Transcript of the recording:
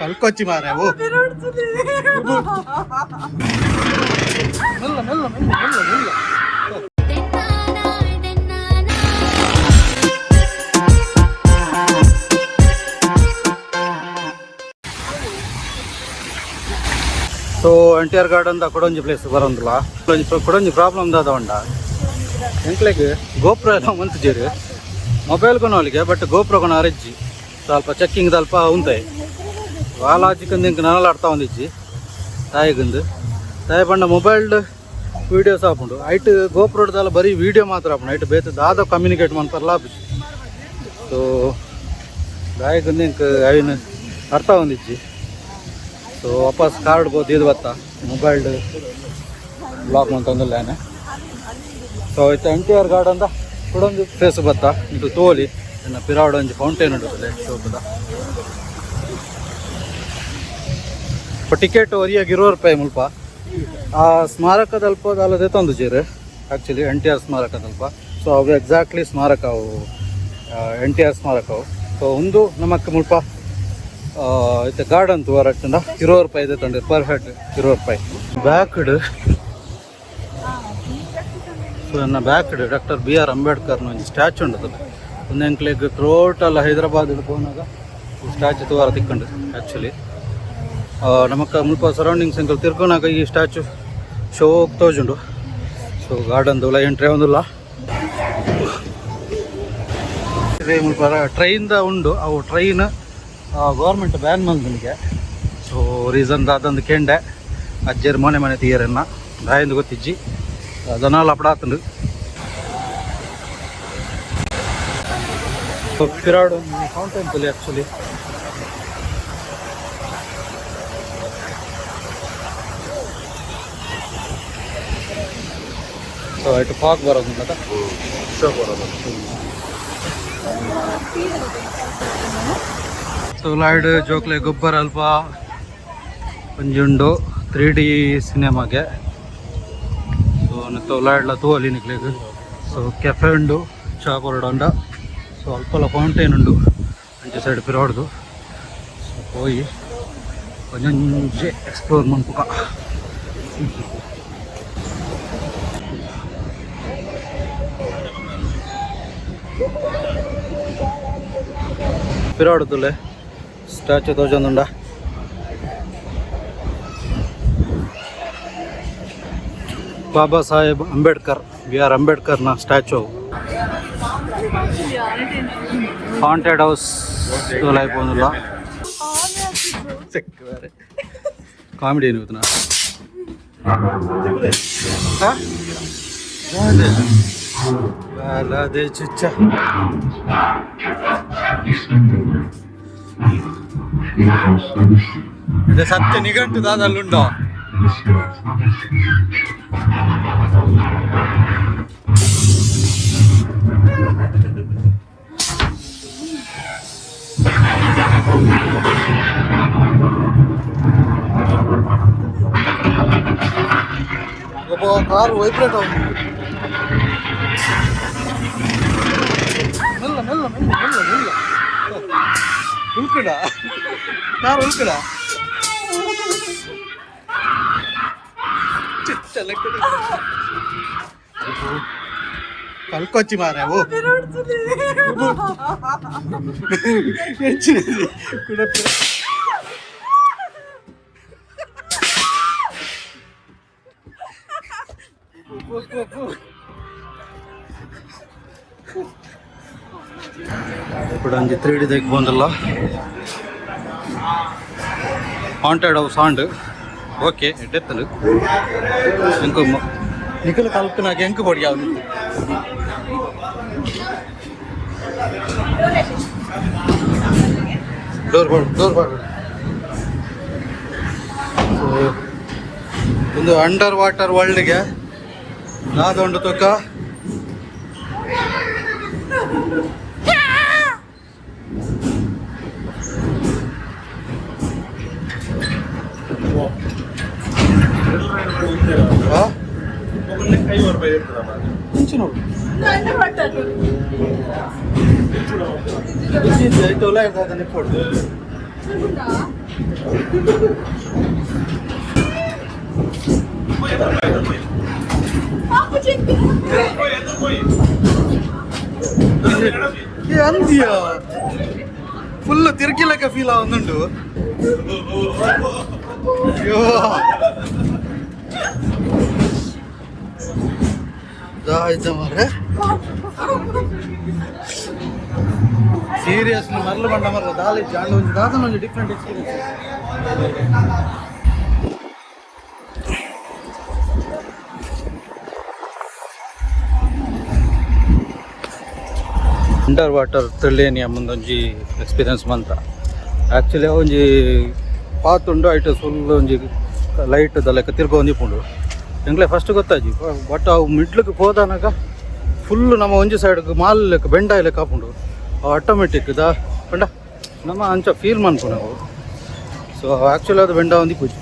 ಕಲ್ಕೊಚ್ಚಿ ಮಾರೆ ಓ. ಮೆಲ್ಲ ಮೆಲ್ಲ ಮೆಲ್ಲ ಮೆಲ್ಲ ಮೆಲ್ಲ. ಸೊ ಎನ್ ಟಿ ಆರ್ ಗಾರ್ಡನ್ the ಕುಡೊಂಜಿ ಪ್ಲೇಸ್ ಬರೋಂದಿಲ್ಲ. ಒಂಜಿ ಕುಡೊಂಜಿ ಪ್ರಾಬ್ಲಮ್ ದಾದ ಉಂಡ, ಎಂಕ್ಲೆಗ್ ಗೋಪುರ ಎಲ್ಲ ಮಂತುಜೆರ್. ಮೊಬೈಲ್ ಕೊನೊಲಿಗೆ, ಬಟ್ ಗೋಪುರ ಕೊನ ಅರೆಜ್ಜಿ. ಸ್ವಲ್ಪ ಚೆಕ್ಕಿಂಗ್ ದಲ್ಪ ಉಂತಾಯಿ ವಾಲಾಜಿಕಂದು ಎಂಕ್ ನನಲಾಡ್ತಾ ಒಂದಿಜ್ಜಿ ತಾಯಿಗಂದು. ತಾಯಿ ಪಂಡ ಮೊಬೈಲ್ ವೀಡಿಯೋಸ್ ಆಪುಂಡು. ಐಟ್ ಗೋಪುರದಲ್ಲ ಬರೀ ವೀಡಿಯೋ ಮಾತ್ರ ಆಪುಂಡು. ಐಟ್ ಬೇತೆ ದಾದ ಕಮ್ಯುನಿಕೇಟ್ ಮನ್ಪರ್ಲ ಆಪುಜಿ. ಸೊ ದಾಯಿಗಂದು ಎಂಕ್ ಅವಿನ ಅರ್ಥ ಒಂದಿಜ್ಜಿ. ಸೊ ವಾಪಸ್ ಕಾರ್ಡ್ ಬೋದು ಬತ್ತ ಮೊಬೈಲ್ ಬ್ಲಾಕ್ ಮಂತೊಂದುಲ್ಲ. ಸೊ ಇತ್ತೆ ಎನ್ ಟಿ ಆರ್ ಗಾರ್ಡನ್ the ಕುಡೊಂಜಿ ಪ್ಲೇಸ್ ಬತ್ತ. ಇದು ತೋಲಿ ಎನ್ನ ಪಿರಾವಡ ಒಂಜಿ ಫೌಂಟೇನ್ ಉಂಡು ಶೋಕುದ. ಟಿಕೆಟ್ ಒರಿಯಾಗ 20 ರೂಪಾಯಿ ಮುಲ್ಪ. ಆ ಸ್ಮಾರಕದಲ್ಪ ದಾಲ ದೆತ್ತೊಂದುಜೆರ್ ಆ್ಯಕ್ಚುಲಿ, ಎನ್ ಟಿ ಆರ್ ಸ್ಮಾರಕದಲ್ಪ. ಸೊ ಅವು ಎಕ್ಸಾಕ್ಟ್ಲಿ ಸ್ಮಾರಕ ಅವು, ಎನ್ ಟಿ ಆರ್ ಸ್ಮಾರಕ ಅವು. ಸೊ ಒಂದು ನಮಕ್ ಮುಲ್ಪ ಇತ್ತೆ ಗಾರ್ಡನ್ ತೂವರಟ್ಟಂಡ 20 ರೂಪಾಯಿ ದೆತ್ತೊಂಡು, ಪರ್ ಹೆಡ್ 20 ರೂಪಾಯಿ. ಬ್ಯಾಕ್ಡ್, ಸೊ ನನ್ನ ಬ್ಯಾಕ್ಡ್ ಡಾಕ್ಟರ್ ಬಿ ಆರ್ ಅಂಬೇಡ್ಕರ್ನ ಒಂಜಿ ಸ್ಟ್ಯಾಚು ಉಂಡು. ಒಂದು ಎಂಕ್ಲೆಗ್ ಟೋಟಲ್ ಹೈದರಾಬಾದ್ ಪೋನಾಗ ಸ್ಟ್ಯಾಚು ತೂವರ ತಿಕ್ಕಂಡು. ಆ್ಯಕ್ಚುಲಿ ನಮಕ್ ಮುಲ್ಪ ಸರೌಂಡಿಂಗ್ಸ್ ಎಂಕಲ್ ತಿರ್ಕೊನಾಗ ಈ ಸ್ಟ್ಯಾಚು ಶೋಕ್ ತೋಜುಂಡು. ಸೊ ಗಾರ್ಡನ್ ಉಲ ಎಂಟ್ರಿ ಒಂದುಲ್ಲ. ಮುಲ್ಪ ಟ್ರೈನ್ the ಉಂಡು. ಅವು ಟ್ರೈನ್ ಗೌರ್ಮೆಂಟ್ ಬ್ಯಾನ್ ಮಲ್ದನಿಗೆ. ಸೊ ರೀಸನ್ ದಾದಂದು ಕೆಂಡೆ. ಅಜ್ಜೆರ್ ಮನೆ ಮನೆ ತೀಯರನ್ನ ದಾಯಂದು ಗೊತ್ತಿಜ್ಜಿ. ದನಾಲ ಅಪಡಾತಂಡು. ಪಿರಾಡು ಫೌಂಟೇನ್ ತುಲಿ ಆ್ಯಕ್ಚುಲಿ. ಸೊ ಇಟ್ಟು ಫಾಗ್ ಬರೋದು. ಬರೋದು. ಸೊ ಲಾಯ್ಡ್ ಜೋಕ್ಲೆ ಗೊಬ್ಬರ ಅಲ್ಪ ಒಂಜಿ ಉಂಡು 3D ಸಿನಿಮಾಗೆ. ಸೊ ನೆತ್ತ ಉಲಾಯ್ಡ್ಲ ತೂವಲಿ ನಿಕ್ಲೆಗ್. ಸೊ ಕೆಫೆ ಉಂಡು, ಚಾ ಕೊರಡ. ಸೊ ಅಲ್ಪಲ ಫೌಂಟೇನ್ ಉಂಡು ಅಂಚೆ ಸೈಡ್ ಪಿರೋಡ್ದು. ಸೊ ಪೋಯಿ ಒಂಜೊಂಜೆ ಎಕ್ಸ್ಪ್ಲೋರ್ ಮನ್ಪುಕ. ಪಿರಾಡುತ್ತುಲ್ಲೆ ಸ್ಟ್ಯಾಚು ತೋಜೊಂದುಂಡ. ಬಾಬಾ ಸಾಹೇಬ್ ಅಂಬೇಡ್ಕರ್, ಬಿ ಆರ್ ಅಂಬೇಡ್ಕರ್ನ ಸ್ಟ್ಯಾಚು. ಹಾಂಟೆಡ್ ಹೌಸ್ అయిపోతుందిಲ್ಲ. ಕಾಮಿಡಿ ಏನು? ಚುಚ್ಚ. ಇದು ಸತ್ಯ ನಿಘಂಟು ದಾದಲ್ಲುಂಡು. ಒಬ್ಬ ಕಾರು ವೈಬ್ರೇಟ್ ಆಗುದು. ಮೆಲ್ಲ ಮೆಲ್ಲ ಮೆಲ್ಲ ಮೆಲ್ಲ ಮೆಲ್ಲ. ಉಳ್ಕಡ, ಕಾರ್ ಉಳ್ಕಡ. ಕಲ್ಕೊಚ್ಚಿ ಮಾರೆ ಓ. ಕುಡ. ಕೂಡ ಒಂಜಿ 3D ದೈಕ್ ಬಂದಲ್ಲ. ಹಾಂಟೆಡ್ ಹೌಸ್ ಆಂಡ್. ಓಕೆ, ಎಡ್ಡೆತ್ತಲು ಎಂಕು ನಿಕಲ್ ಕಲ್ಪನಾಗ ಎಂಕು ಬಡಿ ಯಾವ್ದು. ಡೋರ್ ಬಾಡು, ಡೋರ್ ಬಾಡು. ಸೊ ಒಂದು ಅಂಡರ್ ವಾಟರ್ ವರ್ಲ್ಡ್ಗೆ ದಾದ ತುಕ್ಕ. ಇಂಚು ನೋಡು. ಅಂದ್ಯ ಫುಲ್ ತಿರ್ಗಿಲಕ್ಕ ಫೀಲ್ ಆವೊಂದುಂಡು. ಅಯ್ಯೋ ದಾಯ್ತ ಮಾರ್ರೆ, ಸೀರಿಯಸ್ ಮರ್ಲು ಬಂಡ ಮರ್ಲ ದಾಲಿ ಜಾಂಡ ಒಂಜಿ ದಾದನ ಒಂಜಿ ಡಿಫ್ರೆಂಟ್ ಎಕ್ಸ್ಪೀರಿಯನ್ಸ್. ಅಂಡರ್ ವಾಟರ್ ತ್ರಿಲೇನಿಯ ಮುಂದೊಂಜಿ ಎಕ್ಸ್ಪೀರಿಯನ್ಸ್ ಮಂತ. ಆ್ಯಕ್ಚುಲಿ ಒಂಜಿ ಪಾತ್ ಉಂಡು, ಐಟ್ ಫುಲ್ ಒಂಜಿ ಲೈಟ್ ಲೆಕ್ಕ ತಿರ್ಗೊಂದಿಪ್ಪುಂಡು. ಎಂಕ್ಲೆ ಫಸ್ಟ್ ಗೊತ್ತಾಜಿ, ಬಟ್ ಅವು ಮಿಡ್ಲಕ್ಕೆ ಪೋದಾನಗ ಫುಲ್ ನಮ್ಮ ಒಂಜಿ ಸೈಡ್ಗೆ ಮಾಲ್ ಲೆಕ್ಕ ಬೆಂಡಾಯಿ ಲೆಕ್ಕ ಆಪುಂಡು. ಅವು ಆಟೋಮೆಟಿಕ್ ದಾ ಪಂಡ ನಮ್ಮ ಅಂಚ ಫೀಲ್ ಮನ್ಪು ನಾವು. ಸೊ ಆ್ಯಕ್ಚುಲಿ ಅದು ಬೆಂಡ ಒಂದಿಪ್ಪುಜಿ.